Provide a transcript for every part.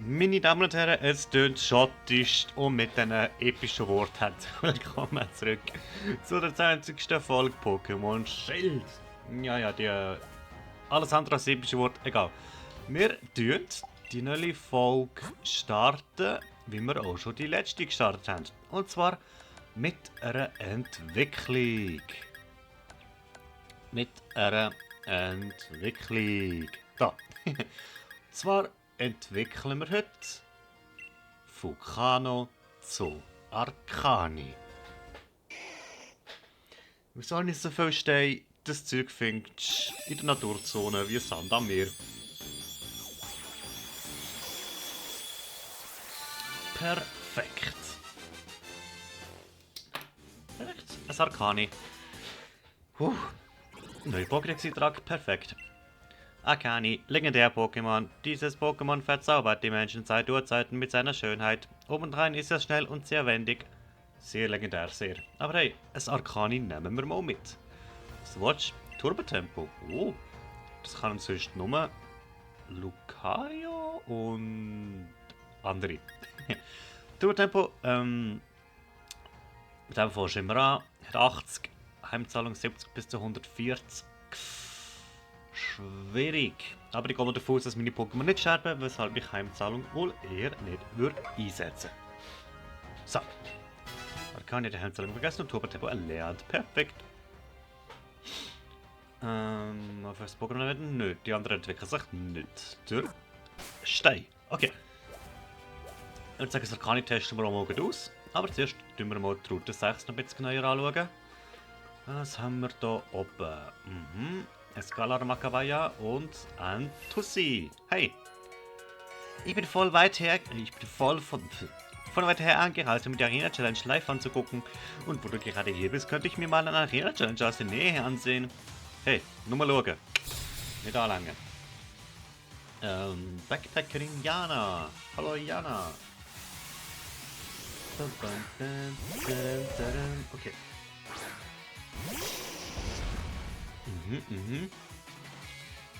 Meine Damen und Herren, es tönt schottisch und mit diesen epischen Worten herzlich willkommen zurück zu der 20. Folge Pokémon Schild. Ja, die alles andere als epische Wort, egal. Wir tun die neue Folge starten, wie wir auch schon die letzte gestartet haben. Und zwar mit einer Entwicklung. Da. Zwar entwickeln wir heute Vulcano zu Arcani. Wieso habe ich so viel Stein? Das Zeug findest du in der Naturzone wie Sand am Meer. Perfekt. Perfekt. Ein Arcani. Neue Pokédex-Eintrag. Perfekt. Arcani, legendär Pokémon. Dieses Pokémon verzaubert die Menschen seit Urzeiten mit seiner Schönheit. Obendrein ist er schnell und sehr wendig. Sehr legendär, sehr. Aber hey, ein Arcani nehmen wir mal mit. Swatch, Turbotempo. Oh, das kann sonst nur Lucario und andere. Turbotempo, mit dem forschen wir an. Hat 80, Heimzahlung 70 bis zu 140. Schwierig. Aber ich gehe mal davon aus, dass meine Pokémon nicht sterben, weshalb ich Heimzahlung wohl eher nicht würde einsetzen. So. Arcani die Heimzahlung vergessen und Turbotempo erlernt. Perfekt. Auf das Pokémon werden? Nö, die anderen entwickeln sich nicht. Der Stein. Okay. Ich würde sagen, das Arcani testen wir auch mal gut aus. Aber zuerst tun wir mal die Route 6 noch ein bisschen genauer anschauen. Was haben wir hier oben? Escalar Macabaya und ein Tussi. Hey! Ich bin voll weit angereist, um die Arena Challenge live anzugucken. Und wo du gerade hier bist, könnte ich mir mal eine Arena Challenge aus der Nähe ansehen. Hey, nur mal schauen. Nicht anlangen. Backpackerin Jana. Hallo Jana. Okay.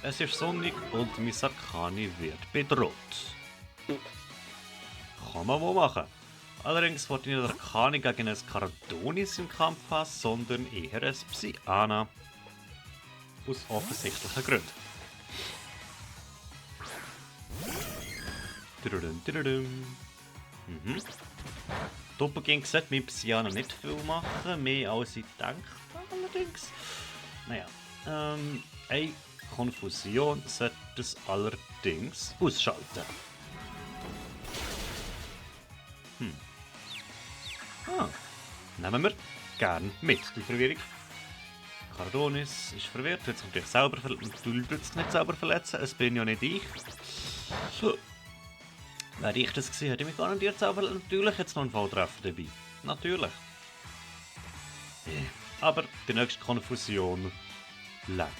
Es ist sonnig und mein Arcani wird bedroht. Kann man wohl machen. Allerdings wollte ich nicht Arcani gegen ein Cardonis im Kampf haben, sondern eher ein Psyana. Aus offensichtlichen Gründen. Doppelgänger sollte mit Psyana nicht viel machen, mehr als ich denke allerdings. Naja, eine Konfusion sollte es allerdings ausschalten. Nehmen wir gern mit, die Verwirrung. Cardonis ist verwirrt, jetzt kommt dich selber nicht selber verletzen, es bin ja nicht ich. Wäre ich das gewesen, hätte ich mich garantiert selber natürlich jetzt noch einen Volltreffer dabei. Natürlich. Aber die nächste Konfusion langt.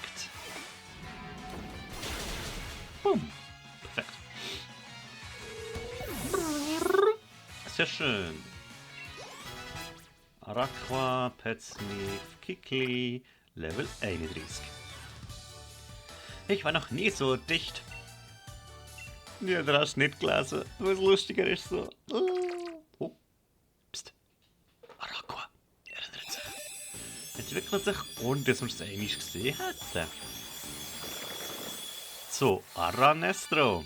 Boom. Perfekt. Sehr schön. Araqua, Petsmith, Kikli, Level 31. Ich war noch nie so dicht. Ja, du hast nicht gelesen. Was lustiger ist so. Oh. Psst. Araqua. Erinnert sich. Entwickelt sich, ohne dass wir es einmal gesehen hätten. So, Aranestro.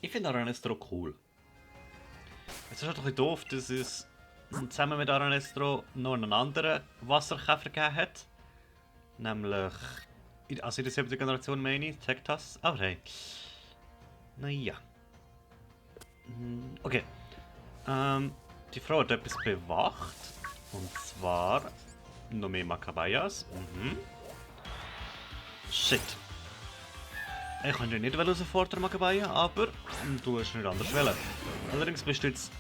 Ich finde Aranestro cool. Es ist halt ein bisschen doof, dass es zusammen mit Aranestro noch einen anderen Wasserkäfer gegeben hat. Nämlich, also in der 7. Generation meine ich, Tektas. Aber hey. Naja. Okay. Die Frau hat etwas bewacht. Und zwar noch mehr Makabayas. Shit. Ich kann dich nicht herausfordern, Makabaya, aber du hast nicht anders wollen. Allerdings bist du jetzt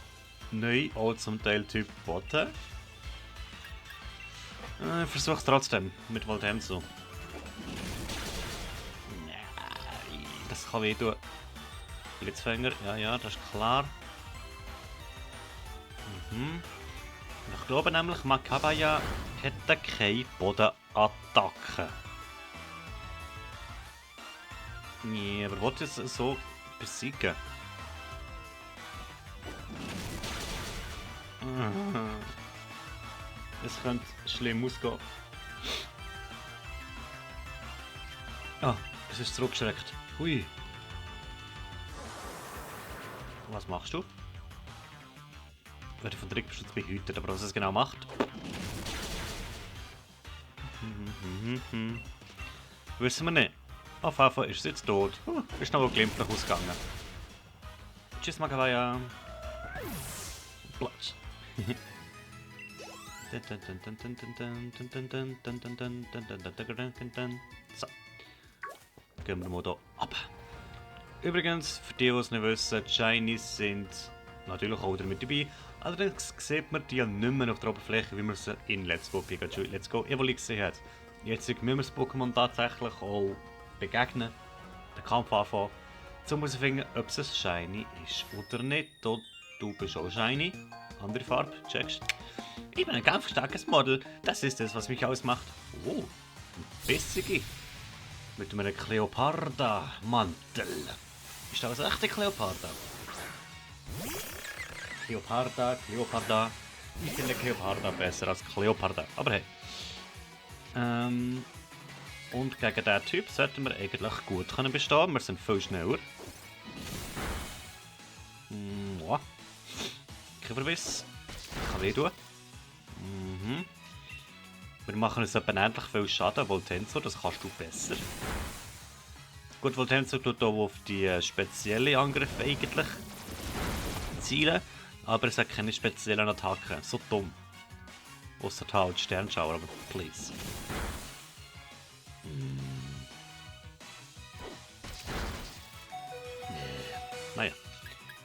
neu, auch zum Teil Typ Botte. Versuch's trotzdem, mit Voltemso. Nein, das kann weh tun. Blitzfänger, ja, das ist klar. Ich glaube nämlich, Makabaya hätte keine Bodenattacke. Nee, aber wollte es so besiegen? Es könnte schlimm ausgehen. Ah, es ist zurückgeschreckt. Hui. Was machst du? Werde von Trick bestimmt behütet, aber was es genau macht? Wissen wir nicht. Auf jeden Fall ist es jetzt tot. Ist noch glimpflich ausgegangen. Tschüss, Magavaya. Platsch. So. Gehen wir mal hier ab. Übrigens, für die, die es nicht wissen, die Shinies sind natürlich auch damit dabei. Allerdings sieht man die nicht mehr auf der Oberfläche, wie man sie in Let's Go Pikachu Let's Go Evoli gesehen hat. Jetzt müssen wir das Pokémon tatsächlich auch begegnen, den Kampf anfangen, um herauszufinden, ob es ein Shiny ist oder nicht. Du bist auch Shiny, andere Farbe, checkst. Ich bin ein kampfstarkes Model, das ist es, was mich ausmacht. Oh, ein Bissige. Mit einem Cleoparda-Mantel. Ist das eine echte Cleoparda? Cleoparda. Ich finde Cleoparda besser als Cleoparda. Aber hey. Und gegen diesen Typ sollten wir eigentlich gut bestehen. Wir sind viel schneller. Ja. Kein Verbiss. Kann wehtun. Wir machen uns etwa ähnlich viel Schaden. Voltensor, das kannst du besser. Gut, Voltensor tut hier auf die speziellen Angriffe eigentlich zielen. Aber es hat keine speziellen Attacken. So dumm. Ausser halt Sternschauer, aber please. Naja.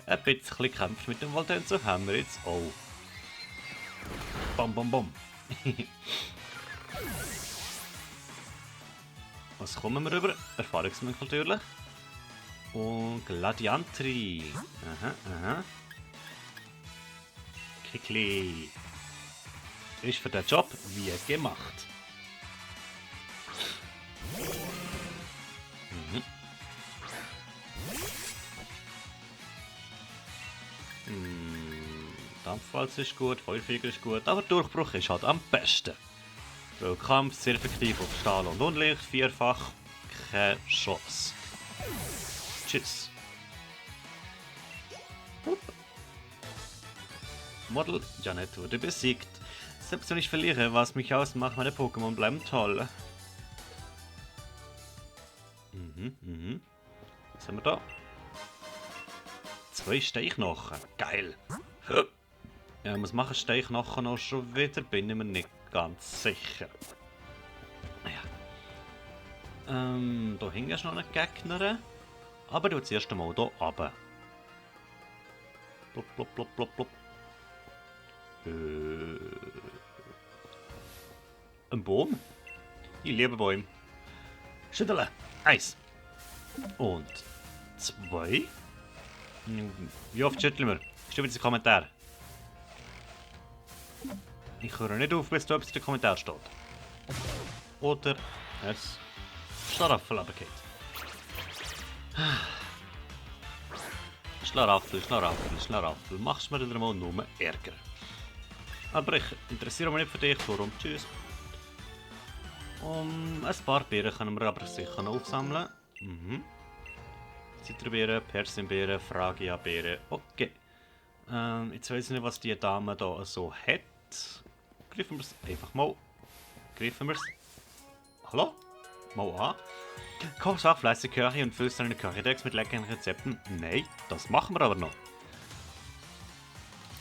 Ein bisschen Kampf mit dem Voltensor haben wir jetzt auch. Bam, bam, bam. Was kommen wir rüber? Erfahrungsmünze natürlich. Und Gladiantri. Aha. Kikli. Ist für den Job wie gemacht. Dampfwalz ist gut, Feuerflieger ist gut, aber Durchbruch ist halt am besten. Weil Kampf sehr effektiv auf Stahl und Unlicht, vierfach, keine Chance. Tschüss. Model Janet wurde besiegt. Selbst wenn ich verliere, was mich ausmacht, meine Pokémon bleiben toll. Was haben wir da? 2 Steichknochen. Geil. Ja, was machen Steichknochen noch schon wieder? Bin ich mir nicht ganz sicher. Naja. Da hängt erst noch ein Gegner. Aber du zuerst einmal hier runter. Plop, plop, plop, plop, plop. Ein Baum? Ich liebe Bäume. Schütteln. 1. Und 2. Wie oft schütteln wir? Schreib in die Kommentare. Ich höre nicht auf, bis da etwas in den Kommentaren steht. Oder es Schlaraffel runtergeht. Schlaraffel. Machst mir wieder mal nur Ärger. Aber ich interessiere mich nicht für dich, darum tschüss. Ein paar Beeren können wir aber sicher noch aufsammeln. Zitronbeeren, Persilbeeren, Fragia-Beeren. Okay. Jetzt weiß ich nicht, was die Dame da so hat. Greifen wir es einfach mal. Hallo? Mal an. Kochst auch fleißig Curry und füllst deine Currydecks mit leckeren Rezepten? Nein, das machen wir aber noch.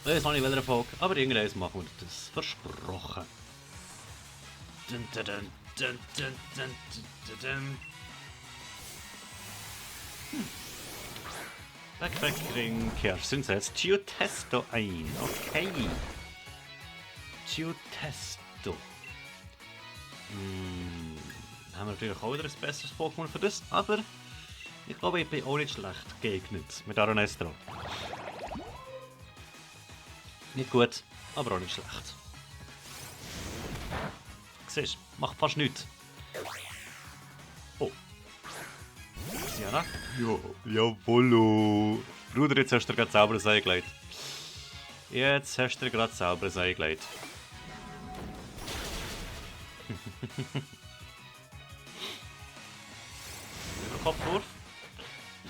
Das war nicht wieder Erfolg, aber irgendwann machen wir das. Versprochen. Backpack-Ring, Kerzen setzt Geotesto ein. Okay. Geotesto. Haben wir natürlich auch wieder ein besseres Pokémon für das, aber ich glaube, ich bin auch nicht schlecht geeignet mit Aronestro. Nicht gut, aber auch nicht schlecht. Siehst du, macht fast nichts. Oh. Psyana. Ja, jawollo. Bruder, jetzt hast du dir gerade selber das eingelegt. Jetzt hast du dir gerade selber das eingelegt. Kopfwurf.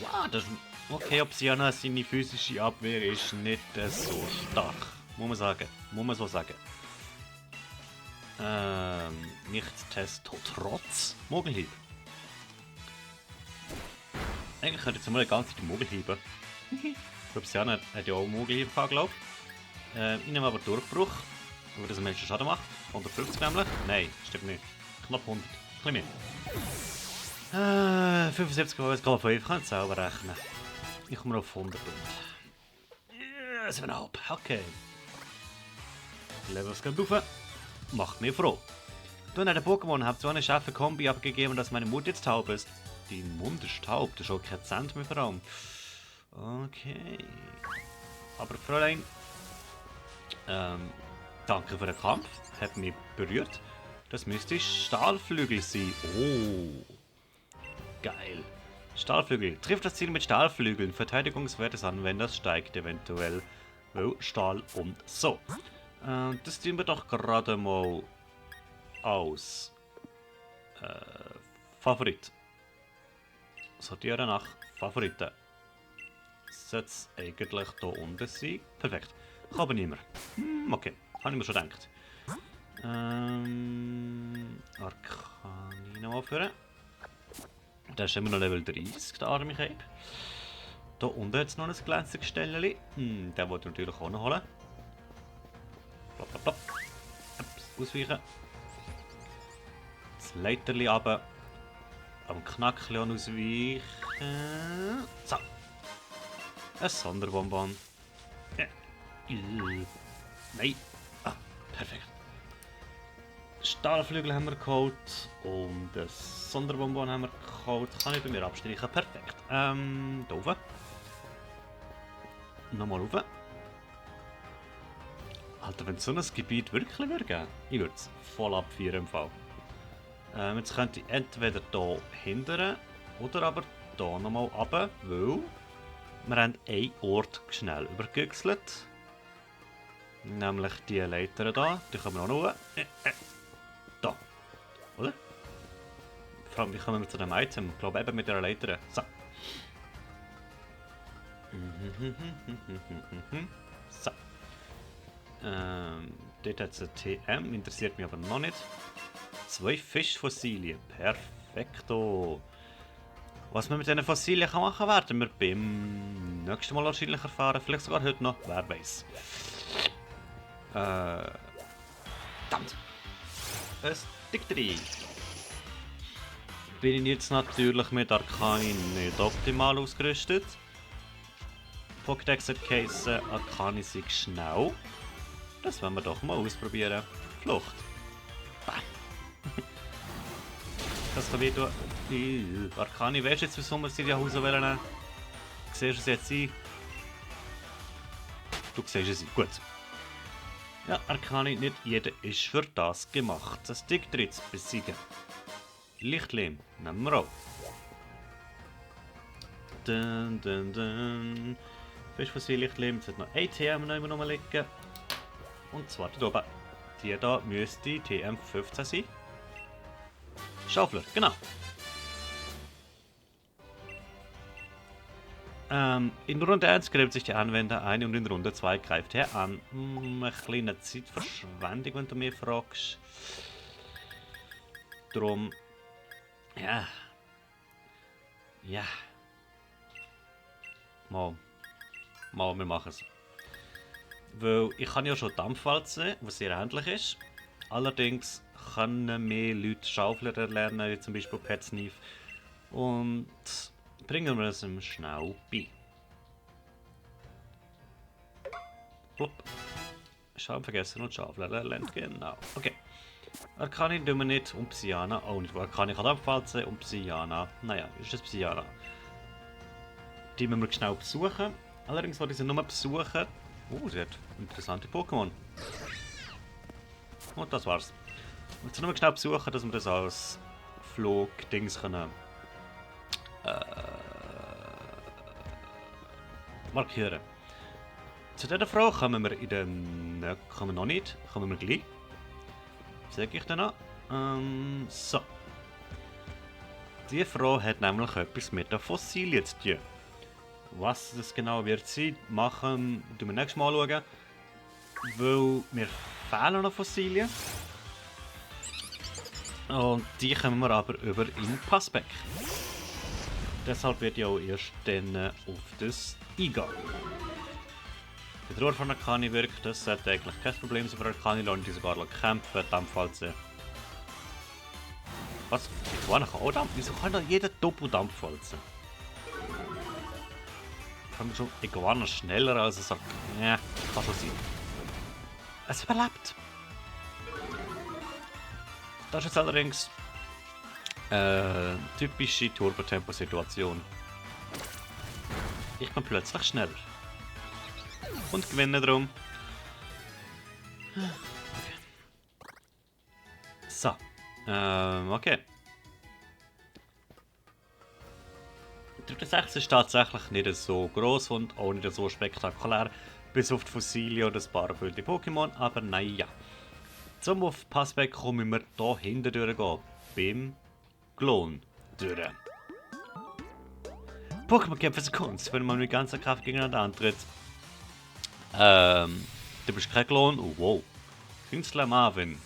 Ja, das... Okay, Psyana, seine physische Abwehr ist nicht so stark. Muss man sagen. Muss man so sagen. Nichtsdestotrotz. Mogelhieb. Eigentlich könnte ich jetzt mal eine ganze Zeit Mogelhieben. Psyana hat ja auch Mogelhieb gehabt, glaube ich. Ich nehme aber Durchbruch, wo das einen Menschen Schaden macht. 150 nämlich. Nein, stimmt nicht. Knapp 100. Ein bisschen mehr. 75,5. Ich kann es selber rechnen. Ich komme auf 100 und... 7,5. Okay. Levels geht rauf. Macht mich froh. Du hast den Pokémon habt so eine scharfe Kombi abgegeben, dass meine Mut jetzt taub ist. Dein Mund ist taub, du hast auch kein Cent mehr vor allem. Okay. Aber Fräulein, danke für den Kampf. Hat mich berührt. Das müsste Stahlflügel sein. Oh. Geil. Stahlflügel. Trifft das Ziel mit Stahlflügeln. Verteidigungswert des Anwenders steigt eventuell. Oh, Stahl und so. Das ziehen wir doch gerade mal aus. Favorit. Sortieren nach Favoriten. Sollte es eigentlich hier unten sein? Perfekt. Kann aber nicht mehr. Okay, habe ich mir schon gedacht. Arcani nochmal führen. Da ist immer noch Level 30, der arme Cape. Hier unten hat es noch ein glänziges Stellchen. Den wollte ich natürlich auch noch holen. Blablabla. Ausweichen. Das Leiterli runter. Am Knackchen ausweichen. So. Ein Sonderbonbon. Nein. Ah, perfekt. Stahlflügel haben wir geholt. Und ein Sonderbonbon haben wir geholt. Kann ich bei mir abstreichen. Perfekt. Da oben. Nochmal rauf. Alter, wenn es so ein Gebiet wirklich würde geben, ich würde es voll abfeiern im Fall. Jetzt könnte ich entweder hier hindern oder aber hier nochmal runter, weil wir haben einen Ort schnell übergüchselt. Nämlich die Leiter hier, die können wir auch noch hoch. Da. Oder? Vor allem, wie kommen wir zu dem Item? Ich glaube eben mit der Leiter. So. So. Dort hat es ein TM, interessiert mich aber noch nicht. 2 Fischfossilien, perfekto. Was wir mit diesen Fossilien machen kann, werden wir beim nächsten Mal wahrscheinlich erfahren. Vielleicht sogar heute noch, wer weiß. Verdammt. Ein Stick 3. Bin ich jetzt natürlich mit Arcani nicht optimal ausgerüstet. Pokédex hat geheißen, Arcani sei schnell. Das wollen wir doch mal ausprobieren. Flucht. Bam. Das kann wieder... Arcani, weißt du jetzt, wieso wir sie in die Hause wollen? Siehst du sie jetzt ein? Du siehst sie, gut. Ja, Arcani, nicht jeder ist für das gemacht. Das Stick 3 zu besiegen. Lichtlehm, nehmen wir auch. Dun, dun, dun. Fischfossil, Lichtlehm, jetzt hat noch ein TM noch mal liegen. Und zwar da oben. Die hier müsste TM15 sein. Schaufler, genau. In Runde 1 gräbt sich der Anwender ein und in Runde 2 greift er an. Eine kleine Zeitverschwendung, wenn du mich fragst. Drum. Ja. Ja. Mal, wir machen es. Weil ich kann ja schon Dampfwalzen, was sehr ähnlich ist. Allerdings können mehr Leute Schaufler erlernen, wie zum Beispiel Pet Sneef. Und bringen wir es ihm schnell bei. Plopp. Schaum vergessen und Schaufler erlernt, genau. Okay. Arcani tun wir nicht und Psyana auch nicht. Arcani kann Dampfwalzen und Psyana. Naja, ist das Psyana. Die müssen wir schnell besuchen. Allerdings wollte ich sie nur besuchen. Sie hat interessante Pokémon. Und das war's. Ich wollte sie nur schnell besuchen, dass wir das als Flug-Dings können. Markieren. Zu dieser Frau kommen wir kommen wir noch nicht. Kommen wir gleich. Sag ich dann noch. So. Die Frau hat nämlich etwas mit den Fossilien zu tun. Was das genau wird sein, tun wir nächstes Mal schauen. Weil mir fehlen noch Fossilien. Und die kommen wir aber über in Passback. Deshalb wird ich auch erst dann auf das eingehen. Die Ruhe von Arcani wirkt, das sollte eigentlich kein Problem sein für Arcani, lernen die sogar kämpfen, Dampfwalze. Was? Iguana kann auch Dampf? Wieso kann da jeder Doppeldampfwalze? Kann man schon Iguana schneller als er sagt, ja, kann schon sein. Es überlebt! Das ist jetzt allerdings typische Turbo-Tempo-Situation. Ich bin plötzlich schneller. Und gewinne darum. Okay. So. Okay. Der 360 ist tatsächlich nicht so groß und auch nicht so spektakulär. Bis auf die Fossilien und ein paar wilde Pokémon. Aber naja. Zum auf Passback kommen wir hier hinten durchgehen. Beim Klon durch. Pokémon kämpfen ist Kunst, wenn man mit ganzer Kraft gegeneinander antritt. Du bist kein Klon. Oh, wow. Künstler Marvin.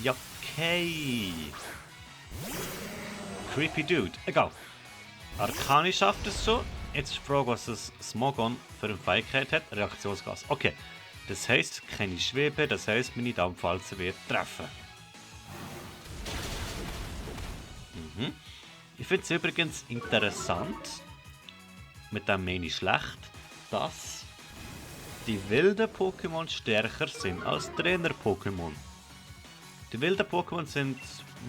Ja, okay. Creepy Dude. Egal. Arcani schafft es so. Jetzt ist die Frage, was das Smogon für eine Fähigkeit hat. Reaktionsgas. Okay. Das heisst, keine Schwebe, das heisst, meine Dampfwalze wird treffen. Ich finde es übrigens interessant, mit dem meine ich schlecht, dass die wilden Pokémon stärker sind als Trainer-Pokémon. Die wilden Pokémon sind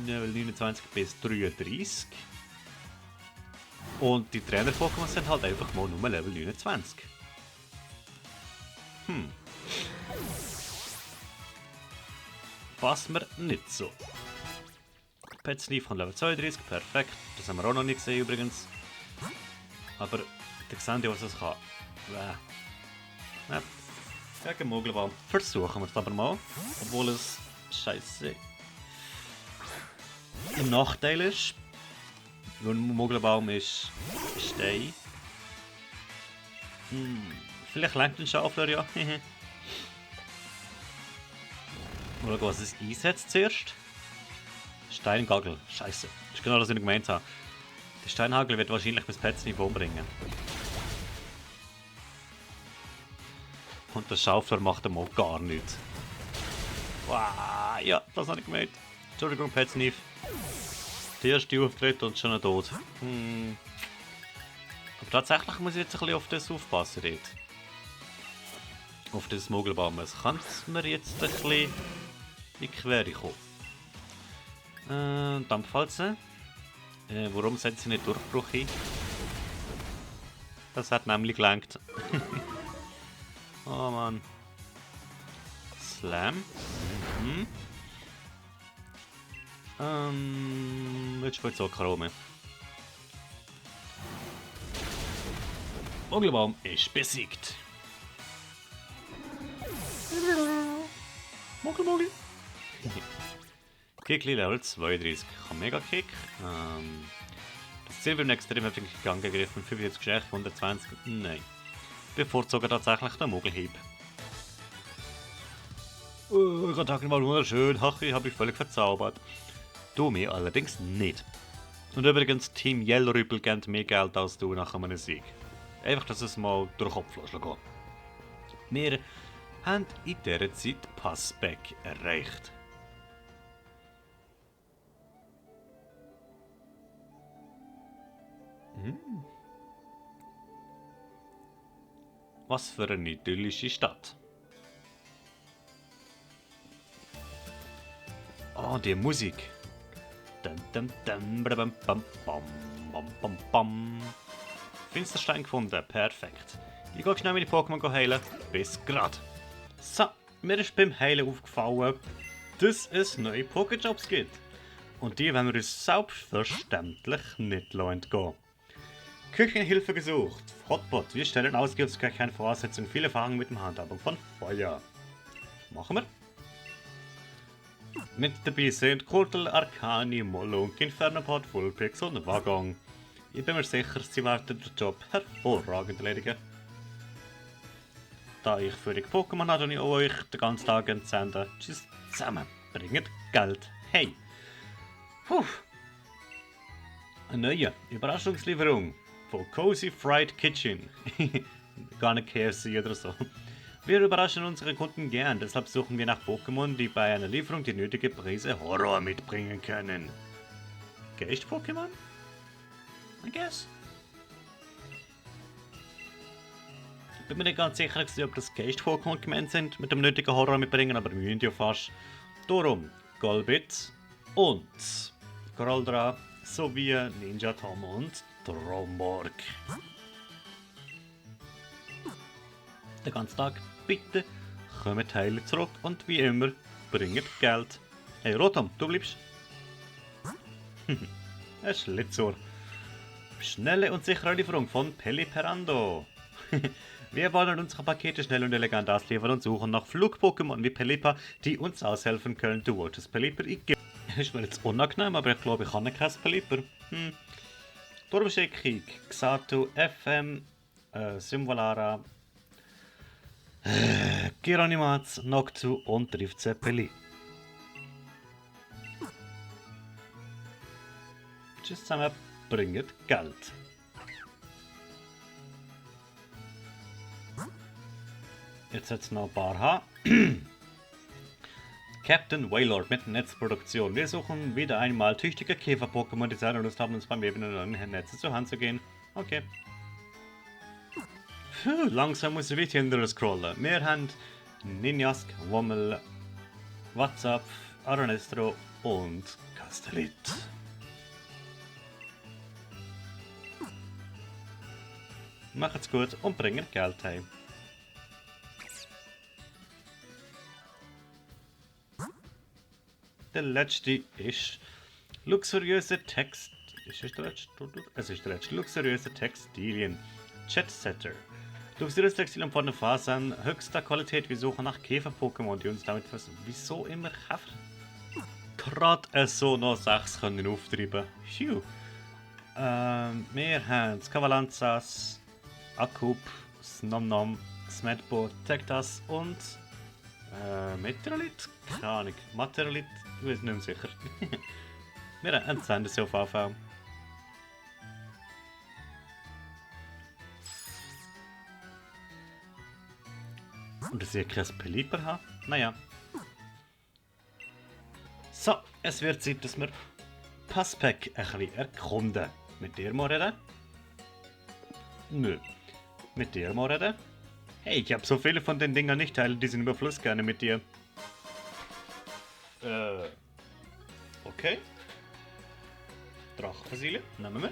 Level 29 bis 33 und die Trainer-Pokémon sind halt einfach mal nur Level 29. Passt mir nicht so. Pet Sneef von Level 32, perfekt. Das haben wir auch noch nicht gesehen übrigens. Aber der sehen ja, was es kann. Gegen Mogelbaum. Versuchen wir es aber mal. Obwohl es scheiße im Nachteil ist. Weil Mogelbaum ist Stein. Vielleicht lenkt ein Schaufler, ja. Oder was es einsetzt zuerst? Steingagel. Scheiße. Das ist genau das, was ich gemeint habe. Der Steinhagel wird wahrscheinlich bis Pets nicht umbringen. Und der Schaufler macht ihm auch gar nichts. Wow, ja, das habe ich gemeint. Entschuldigung, Pet Sneef. Der erste Auftritt und schon tot. Aber tatsächlich muss ich jetzt ein bisschen auf das aufpassen. Dort. Auf das Mogelbaum. Es kann mir jetzt ein bisschen in die Quere kommen. Dampfwalze. Warum setzt sie nicht Durchbruch ein? Das hat nämlich gelangt. Oh Mann. Slam. Jetzt spielt es auch Karome. Mogelbaum ist besiegt. Mogel. Kickli Level 32. Mega Kick. Das Ziel beim extrem heftigen Angegriffen. 45 Geschäft, 120. Nein. Bevorzuge tatsächlich den Mogelhieb. Oh, ich habe mal wunderschön. Ach, ich habe mich völlig verzaubert. Du mir allerdings nicht. Und übrigens, Team Yellowrüppel kennt mehr Geld als du nach einem Sieg. Einfach, dass es mal durch den Kopf geht. Wir haben in dieser Zeit Passback erreicht. Was für eine idyllische Stadt. Oh, die Musik. Finsterstein gefunden, perfekt. Ich gehe schnell meine Pokémon heilen. Bis grad. So, mir ist beim Heilen aufgefallen, dass es neue Pokéjobs gibt. Und die wollen wir uns selbstverständlich nicht entgehen. Küchenhilfe gesucht. Hotbot. Wir stellen Ausgangsküche Voraussetzung viel Erfahrung mit dem Handhabung von Feuer. Machen wir. Mit dabei sind Kurtel, Arcani, Molunk, Infernopod, Fullpix und Waggon. Ich bin mir sicher, sie werden den Job hervorragend erledigen. Da ich für die Pokémon habe, ich euch den ganzen Tag entsenden. Tschüss zusammen. Bringt Geld. Hey! Puh. Eine neue Überraschungslieferung von Cozy Fried Kitchen. Gar nicht KFC oder so. Wir überraschen unsere Kunden gern, deshalb suchen wir nach Pokémon, die bei einer Lieferung die nötige Prise Horror mitbringen können. Geist-Pokémon? I guess. Ich bin mir nicht ganz sicher, ob das Geist-Pokémon gemeint sind, mit dem nötigen Horror mitbringen, aber wir müssen ja fast. Darum Golbit und Groldra sowie Ninja Tom und Tromborg. Den ganzen Tag bitte kommen Teile zurück und wie immer bringt Geld. Hey Rotom, du bleibst. Ein Schlitzohr. Schnelle und sichere Lieferung von Pelipperando. Wir wollen unsere Pakete schnell und elegant ausliefern und suchen nach Flug-Pokémon wie Pelipper, die uns aushelfen können. Du wolltest Pelipper, ich gebe. Ist mir jetzt unangenehm, aber ich glaube, ich kann kein Pelipper. Darum schicke ich Xatu, FM, Symvolara, Kiranimatz, Noctu und Driftzeppeli. Tschüss zusammen, bringt Geld. Jetzt hat es noch ein paar haben. Captain Wailord mit Netzproduktion. Wir suchen wieder einmal tüchtige Käfer-Pokémon, die Zeit und Lust haben, uns beim Weben in neuen Netze zur Hand zu gehen. Okay. Puh, langsam muss ich weiter hinterher scrollen. Wir haben Ninjask, Wommel, WhatsApp, Aronestro und Castellit. Macht's gut und bringt Geld heim. Der letzte ist luxuriöse Text. Ist es der letzte? Es ist der letzte. Luxuriöse Textilien. Jetsetter. Luxuriöse Textilien von der Fasern höchster Qualität. Wir suchen nach Käfer-Pokémon, die uns damit wieso immer kaufen. Gerade so noch 6 können auftreiben. Phew. Wir haben Cavalanzas, Akup, Snomnom, Smetbo, Tektas und Meteorit? Keine Ahnung. Materialit? Ich bin nicht mehr sicher. Wir entsenden sie auf AV. Und dass ich kein Pelipper habe? Naja. So, es wird Zeit, dass wir Passpack ein bisschen erkunden. Mit dir mal reden? Nö. Mit dir mal reden? Hey, ich habe so viele von den Dingern nicht teilen, die sind Überfluss gerne mit dir. Okay. Drachenfossilien, nehmen wir.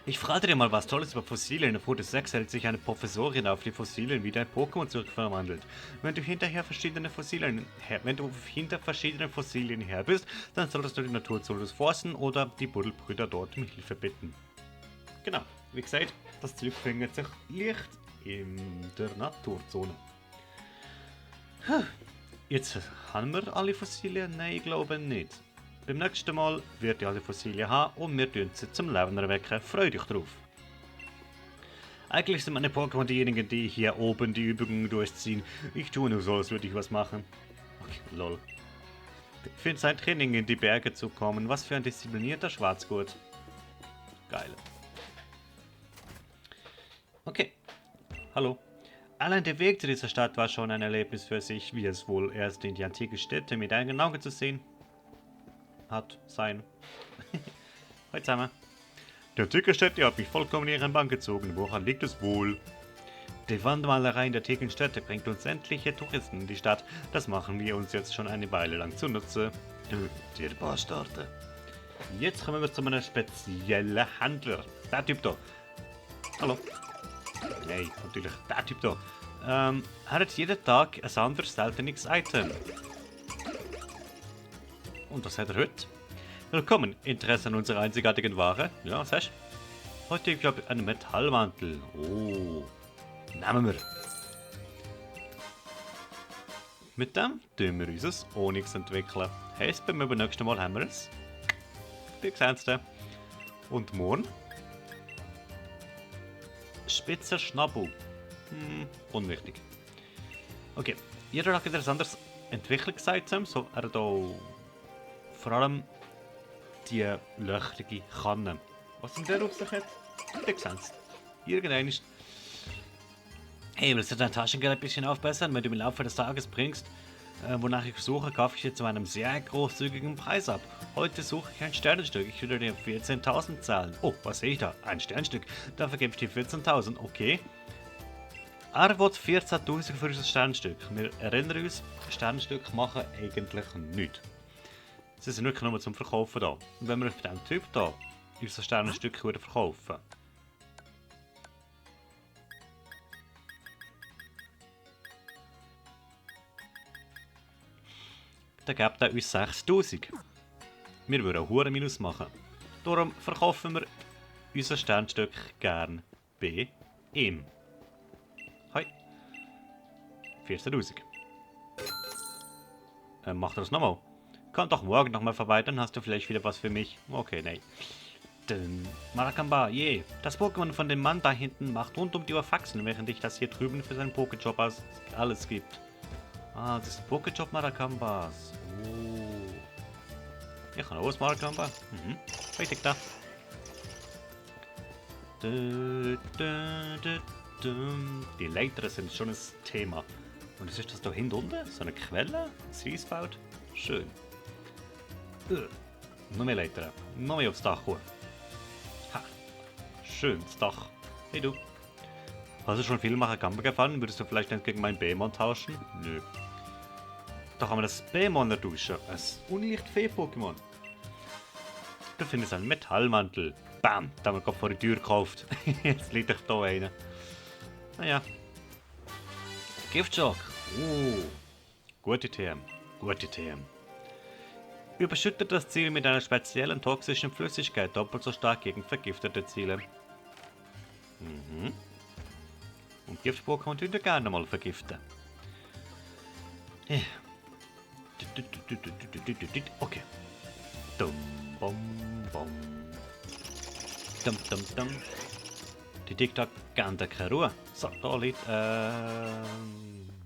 Ich frage dir mal was Tolles über Fossilien. In Foto 6 hält sich eine Professorin auf die Fossilien, wie dein Pokémon zurückverwandelt. Wenn du hinter verschiedenen Fossilien her bist, dann solltest du die Naturzone forsten oder die Buddelbrüder dort um Hilfe bitten. Genau, wie gesagt, das Zeug findet sich leicht in der Naturzone. Jetzt haben wir alle Fossilien? Nein, ich glaube nicht. Beim nächsten Mal wird ihr alle Fossilien haben und wir tun sie zum Leben erwecken. Freu dich drauf. Eigentlich sind meine Pokémon diejenigen, die hier oben die Übungen durchziehen. Ich tue nur so, als würde ich was machen. Okay, lol. Für sein Training in die Berge zu kommen. Was für ein disziplinierter Schwarzgurt. Geil. Okay. Hallo. Allein der Weg zu dieser Stadt war schon ein Erlebnis für sich, wie es wohl erst in die antike Städte mit eigenen Augen zu sehen hat sein. Hallo zusammen. Die antike Städte hat mich vollkommen in ihren Bann gezogen. Woran liegt es wohl? Die Wandmalerei in der antiken Städte bringt uns sämtliche Touristen in die Stadt. Das machen wir uns jetzt schon eine Weile lang zunutze. Der Bastarde. Jetzt kommen wir zu einem speziellen Händler. Der Typ da. Hallo. Nein, natürlich der Typ da. Er hat jeden Tag ein anderes seltenes Item. Und was hat er heute? Willkommen, Interesse an unserer einzigartigen Ware? Ja, was hast du? Heute, ich glaube, einen Metallmantel. Oh, nehmen wir. Mit dem tun wir unser Onyx entwickeln. Heisst, beim übernächsten Mal haben wir es. Wir sehen es dann. Und morgen? Spitzer Schnabel. Unwichtig. Okay, jeder hat ein anderes Entwicklungsitem, so er da vor allem die löchrige Kanne. Was in der auf sich hat? Wir sehen es. Irgendein ist. Hey, willst du dein Taschengeld ein bisschen aufbessern, wenn du im Laufe des Tages bringst? Wonach ich suche, kaufe ich dir zu einem sehr großzügigen Preis ab. Heute suche ich ein Sternenstück. Ich würde dir 14.000 zahlen. Oh, was sehe ich da? Ein Sternstück. Dafür gebe ich dir 14.000. Okay. Er will 14.000 für unser Sternstück. Wir erinnern uns, Sternstück machen eigentlich nichts. Sie sind wirklich nur zum Verkaufen da. Und wenn wir auf diesem Typ da unser Sternenstück verkaufen, dann gibt er uns 6.000. Wir würden einen hohen Minus machen. Darum verkaufen wir unser Sternstück gern bei ihm. Hi. 14.000. Macht er das nochmal? Komm doch morgen nochmal vorbei, dann hast du vielleicht wieder was für mich. Okay, nein. Maracamba, je. Das Pokémon von dem Mann da hinten macht rund um die Uhr Faxen, während ich das hier drüben für seinen Pokéjob alles gibt. Ah, das ist Pokéjob Maracambas. Oh. Ich kann auch was Maracamba. Richtig da. Die Leiter sind schon ein Thema. Und was ist das da hinten unten? So eine Quelle? Ein Reisfeld? Schön. Noch mehr Leiter. Noch mehr aufs Dach hoch. Ha. Schön, das Dach. Hey du. Hast du schon viel Maracamba gefallen? Würdest du vielleicht nicht gegen meinen Bämon tauschen? Nö. Da kann man das Bämon tauschen. Ein Unlicht-Fee-Pokémon. Du findest einen Metallmantel. Bam! Da haben wir gerade vor die Tür gekauft. Jetzt liegt euch da einer. Naja. Giftschock. Gute TM. Gute TM. Überschüttet das Ziel mit einer speziellen toxischen Flüssigkeit doppelt so stark gegen vergiftete Ziele. Und Gift-Pokémon tun wir gerne mal vergiften. Okay. Dum, bum, bum. Dum, dum, dum. Die TikTok geben da keine Ruhe. So, da liegt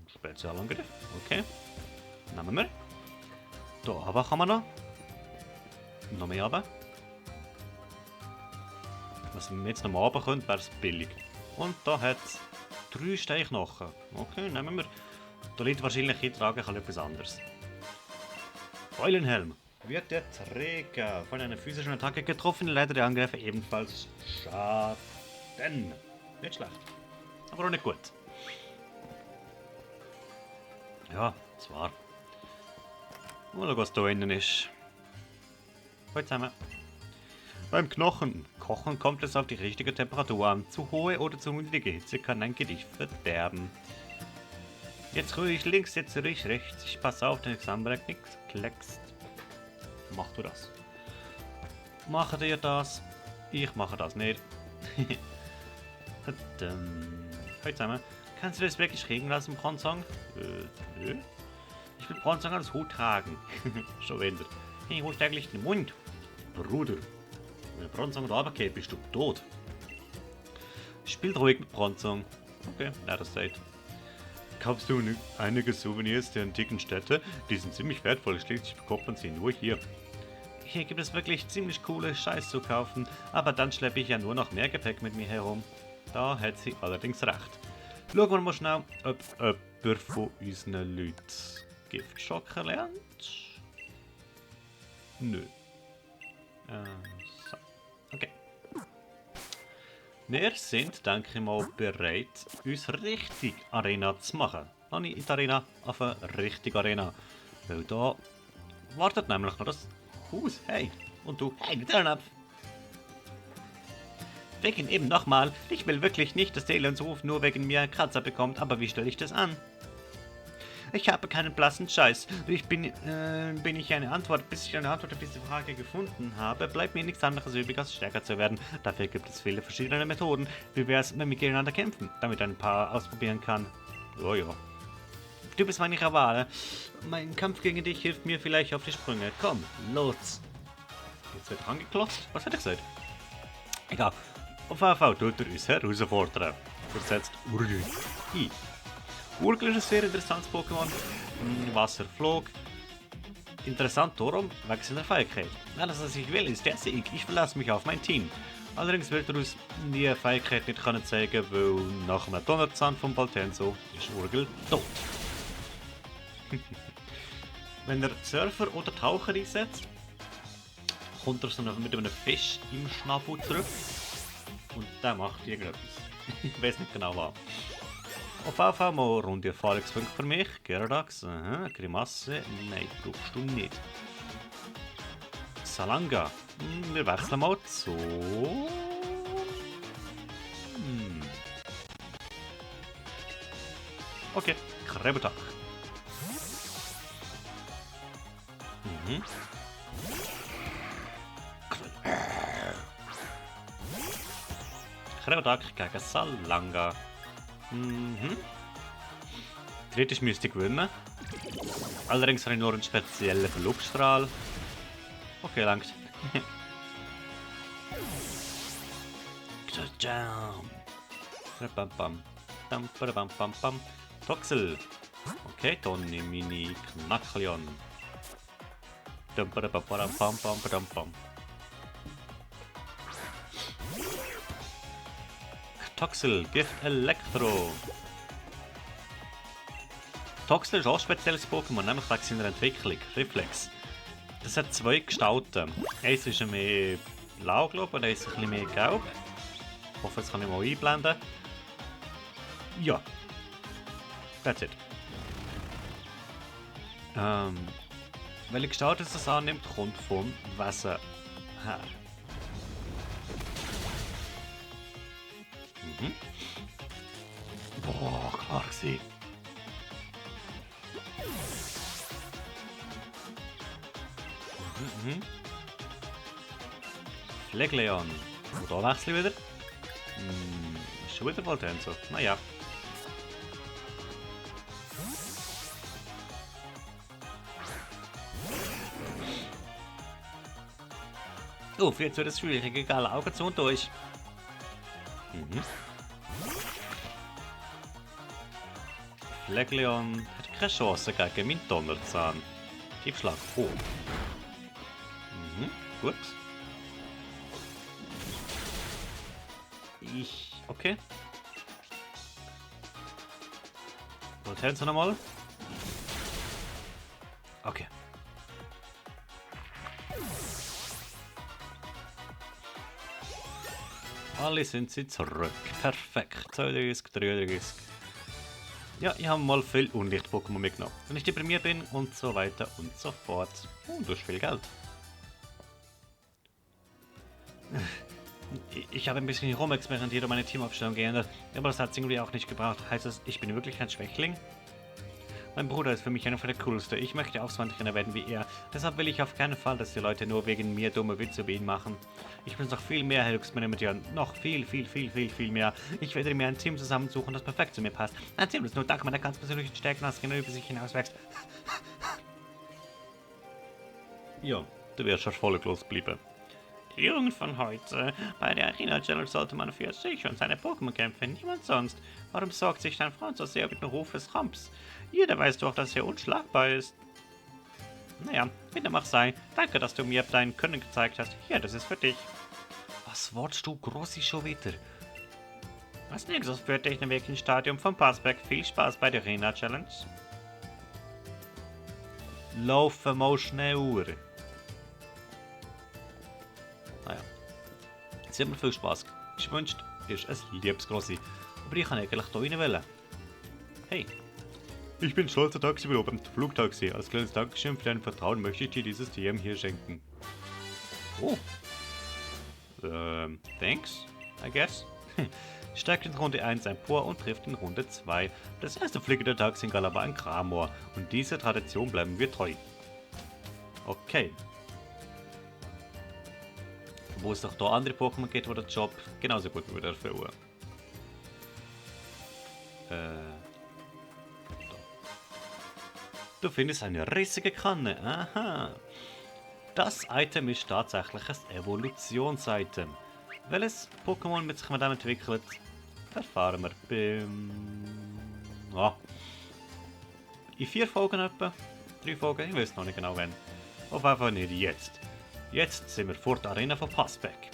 Spezialangriff. Okay. Nehmen wir. Da aber kann man noch. Noch mehr runter. Was wir jetzt noch mal runter können, wäre es billig. Und da hat es 3 Steinknochen. Okay, nehmen wir. Da liegt wahrscheinlich eintragen kann etwas anderes. Eulenhelm. Wird der Träger von einer physischen Attacke getroffen, leidet der Angreifer ebenfalls Schaden. Nicht schlecht. Aber auch nicht gut. Ja, zwar. Mal was da innen ist. Hallo zusammen. Beim Kochen kommt es auf die richtige Temperatur an. Zu hohe oder zu niedrige Hitze kann ein Gericht verderben. Jetzt ruhig links, jetzt ruhig rechts. Ich passe auf, den Examenberg nichts kleckst. Mach du das. Macht ihr das? Ich mache das nicht. Hallo zusammen. Kannst du das wirklich kriegen lassen, Bronzong? Nö. Ich will Bronzong als Hut tragen. Schon wieder. Hey, holst eigentlich den Mund? Bruder. Wenn Bronzong da runtergeht, bist du tot. Spielt ruhig mit Bronzong. Okay, ja, das seid. Kaufst du einige Souvenirs der antiken Städte? Die sind ziemlich wertvoll, schließlich bekommt man sie nur hier. Hier gibt es wirklich ziemlich coole Scheiß zu kaufen, aber dann schleppe ich ja nur noch mehr Gepäck mit mir herum. Da hat sie allerdings recht. Schauen wir mal schnell, ob jemand von unseren Leuten Giftschock lernt. Nö. So. Okay. Wir sind, denke ich mal, bereit, uns richtig Arena zu machen. Noch nicht in der Arena, auf eine richtige Arena. Weil da wartet nämlich noch das Haus. Hey, und du, hey, mit ab. Wegen eben nochmal. Ich will wirklich nicht, dass der Elendsruf nur wegen mir Kratzer bekommt, aber wie stelle ich das an? Ich habe keinen blassen Scheiß. Bis ich eine Antwort auf diese Frage gefunden habe, bleibt mir nichts anderes übrig, als stärker zu werden. Dafür gibt es viele verschiedene Methoden. Wie wäre es, wenn wir gegeneinander kämpfen, damit ein paar ausprobieren kann? Oh ja. Du bist meine Wahl. Mein Kampf gegen dich hilft mir vielleicht auf die Sprünge. Komm, los. Jetzt wird angeklotzt. Was hat er gesagt? Egal. Auf jeden Fall tut er uns herausfordern. Versetzt Urgel. Urgel ist ein sehr interessantes Pokémon. Wasserflog. Interessant darum, wegen seiner Fähigkeit. Alles, was ich will, ist der Sieg. Ich verlasse mich auf mein Team. Allerdings wird er uns die Fähigkeit nicht können zeigen, weil nach einem Donnerzahn von Baltenzo ist Urgel tot. Wenn er Surfer oder Taucher einsetzt, kommt er so mit einem Fisch im Schnabel zurück und der macht irgendetwas. Ich weiß nicht genau was. Auf jeden Fall mal runde Erfahrungspunkte für mich. Gyarados, Grimasse, nein, brauchst du nicht. Salanga, wir wechseln mal zu... Okay, Krebetag. Krebetag gegen Salanga. Theoretisch müsste ich gewinnen. Allerdings habe ich nur einen speziellen Verluststrahl. Okay, langt. Toxel. Okay, Tonni Mini Knackleon. Toxel, Gift Elektro. Toxel ist auch ein spezielles Pokémon, nämlich wegen seiner Entwicklung, Reflex. Das hat zwei Gestalten. Eins ist mehr blau, glaube ich, und eins ist ein bisschen mehr gelb. Ich hoffe, das kann ich mal einblenden. Ja. That's it. Welche Gestalt es das annimmt, kommt vom Wasser her. Boah, klar gewesen. Flegleon. Und da wechsle ich wieder. Ist schon wieder Voltenzo. Naja. Uff, jetzt wird es schwierig. Egal, Augen zu und durch. Flegleon hat keine Chance gegen meinen Donnerzahn. Tiefschlag hoch. Gut. Okay. Voltenzo nochmal. Okay. Alle sind sie zurück. Perfekt. 32, 33. Ja, ich habe mal viel Unlicht-Pokémon mitgenommen. Wenn ich deprimiert bin und so weiter und so fort. Du hast viel Geld. Ich habe ein bisschen rumexperimentiert und meine Teamaufstellung geändert, aber das hat es irgendwie auch nicht gebraucht. Heißt das, ich bin wirklich ein Schwächling? Mein Bruder ist für mich einer von der coolsten. Ich möchte auch so ein Trainer werden wie er. Deshalb will ich auf keinen Fall, dass die Leute nur wegen mir dumme Witze über ihn machen. Ich muss noch viel mehr experimentieren. Noch viel mehr. Ich werde mir ein Team zusammensuchen, das perfekt zu mir passt. Ein Team, das nur dank meiner ganz persönlichen Stärken aus genau über sich hinauswächst. Ja, du wirst erfolglos bleiben. Die Jugend von heute. Bei der Arena Challenge sollte man für sich und seine Pokémon kämpfen, niemand sonst. Warum sorgt sich dein Freund so sehr über den Ruf des Ramps? Jeder weiß doch, dass er unschlagbar ist. Naja, wie dem auch sei. Danke, dass du mir dein Können gezeigt hast. Hier, das ist für dich. Was wolltest du, Grossi, schon wieder? Als nächstes führt dich den Weg ins Stadion vom Passberg. Viel Spaß bei der Arena Challenge. Laufen mal schneller. Naja. Sie hat mir viel Spaß gewünscht. Ist ein liebes Grossi. Aber ich kann eigentlich hier rein wollen. Hey. Ich bin stolzer Taxipilot beim Flugtaxi. Als kleines Dankeschön für dein Vertrauen möchte ich dir dieses TM hier schenken. Oh. Thanks, I guess. Steigt in Runde 1 empor und trifft in Runde 2. Das erste fliegende Tag-Signal aber ein Gramor. Und dieser Tradition bleiben wir treu. Okay. Wo es doch da andere Pokémon gibt, wo der Job genauso gut würde erfüllen. Du findest eine riesige Kanne. Aha. Das Item ist tatsächlich ein Evolutions-Item. Welches Pokémon mit sich mit dem entwickelt, erfahren wir in 4 Folgen etwa. 3 Folgen, ich weiß noch nicht genau wann. Auf jeden Fall nicht jetzt. Jetzt sind wir vor der Arena von Passback.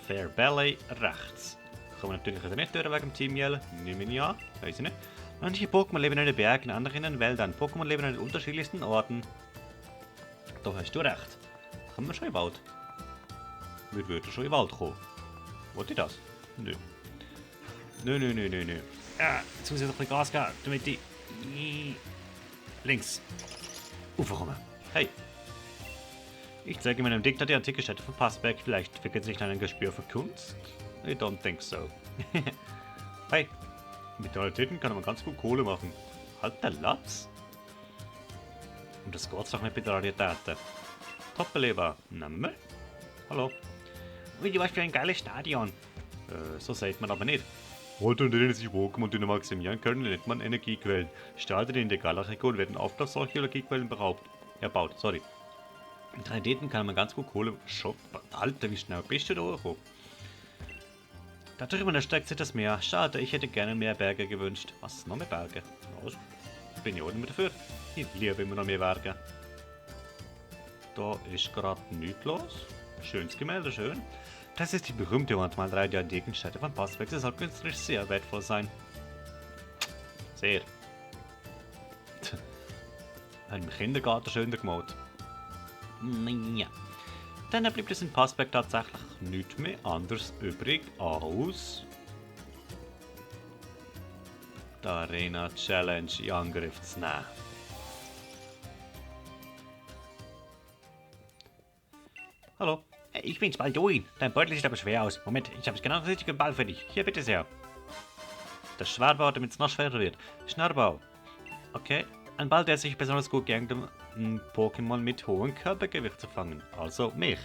Fair Ballet rechts. Kommen wir natürlich wieder nicht durch wegen dem Team Yell. Nehme ich an, weiß ich nicht. Manche Pokémon leben in den Bergen, andere in den Wäldern. Pokémon leben an den unterschiedlichsten Orten. Da hast du recht. Kommen wir schon in den Wald? Wir würden schon in den Wald kommen. Wollte ich das? Nö. Nö. Jetzt muss ich noch ein bisschen Gas geben, damit ich links raufkomme. Hey. Ich zeige meinem Dichter die antike Städte von Passberg. Vielleicht entwickelt sich dann ein Gespür für Kunst? I don't think so. Hey. Mit Realitäten kann man ganz gut Kohle machen. Halt der Latz. Und das geht's doch nicht mit Raritäten. Top-Beleber. Name? Hallo. Wie, was für ein geiles Stadion. So sagt man aber nicht. Orte, in denen sich Pokémon maximieren können, nennt man Energiequellen. Stadien in der Galaktikon werden oft auf solche Energiequellen erbaut. Sorry. Mit Raritäten kann man ganz gut Kohle shoppen. Alter, wie schnell bist du da hochgekommen? Da drüben erstreckt sich das Meer. Schade, ich hätte gerne mehr Berge gewünscht. Was? Noch mehr Berge? Was? Bin ich auch nicht mehr dafür. Ich liebe immer noch mehr Berge. Da ist gerade nichts los. Schönes Gemälde, schön. Das ist die berühmte Wandmalerei der antiken Städte von Passberg. Sie soll künstlerisch sehr wertvoll sein. Sehr. Hat im Kindergarten schöner gemalt. Naja. Dann bleibt es in Passberg tatsächlich nichts mehr anderes übrig als die Arena Challenge in Angriff zu nehmen. Hallo, ich bin's Balduin. Dein Beutel sieht aber schwer aus. Moment, ich habe genau den richtigen Ball für dich. Hier, bitte sehr. Das Schwerbau, damit es noch schwerer wird. Schnurrbau. Okay, ein Ball, der sich besonders gut geeignet, um Pokémon mit hohem Körpergewicht zu fangen. Also mich.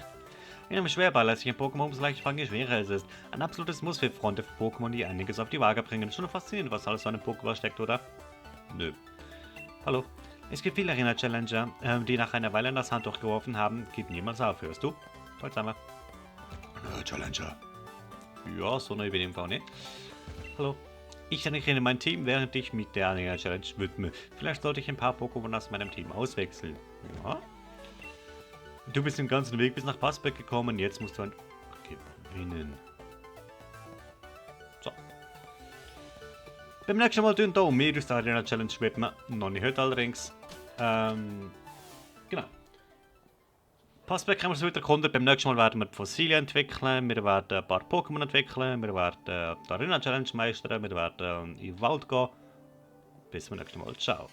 In einem Schwerball lässt sich ein Pokémon umso leicht fangen, je schwerer es ist. Ein absolutes Muss für Freunde von Pokémon, die einiges auf die Waage bringen. Schon faszinierend, was alles so in einem Pokéball steckt, oder? Nö. Hallo. Es gibt viele Arena-Challenger, die nach einer Weile das Handtuch geworfen haben. Geht niemals auf, hörst du? Heute haben wir. Challenger. Ja, so neu bin ich im Fall nicht. Hallo. Ich trainiere mein Team, während ich mit der Arena-Challenge widme. Vielleicht sollte ich ein paar Pokémon aus meinem Team auswechseln. Ja. Du bist den ganzen Weg bis nach Passberg gekommen, jetzt musst du gewinnen. So. Beim nächsten Mal tun da um mehr aus der Arena Challenge widmen. Noch nicht heute allerdings. Genau. Passberg haben wir so weiter erkundet. Beim nächsten Mal werden wir die Fossilien entwickeln, wir werden ein paar Pokémon entwickeln, wir werden die Arena Challenge meistern, wir werden in den Wald gehen. Bis zum nächsten Mal. Ciao.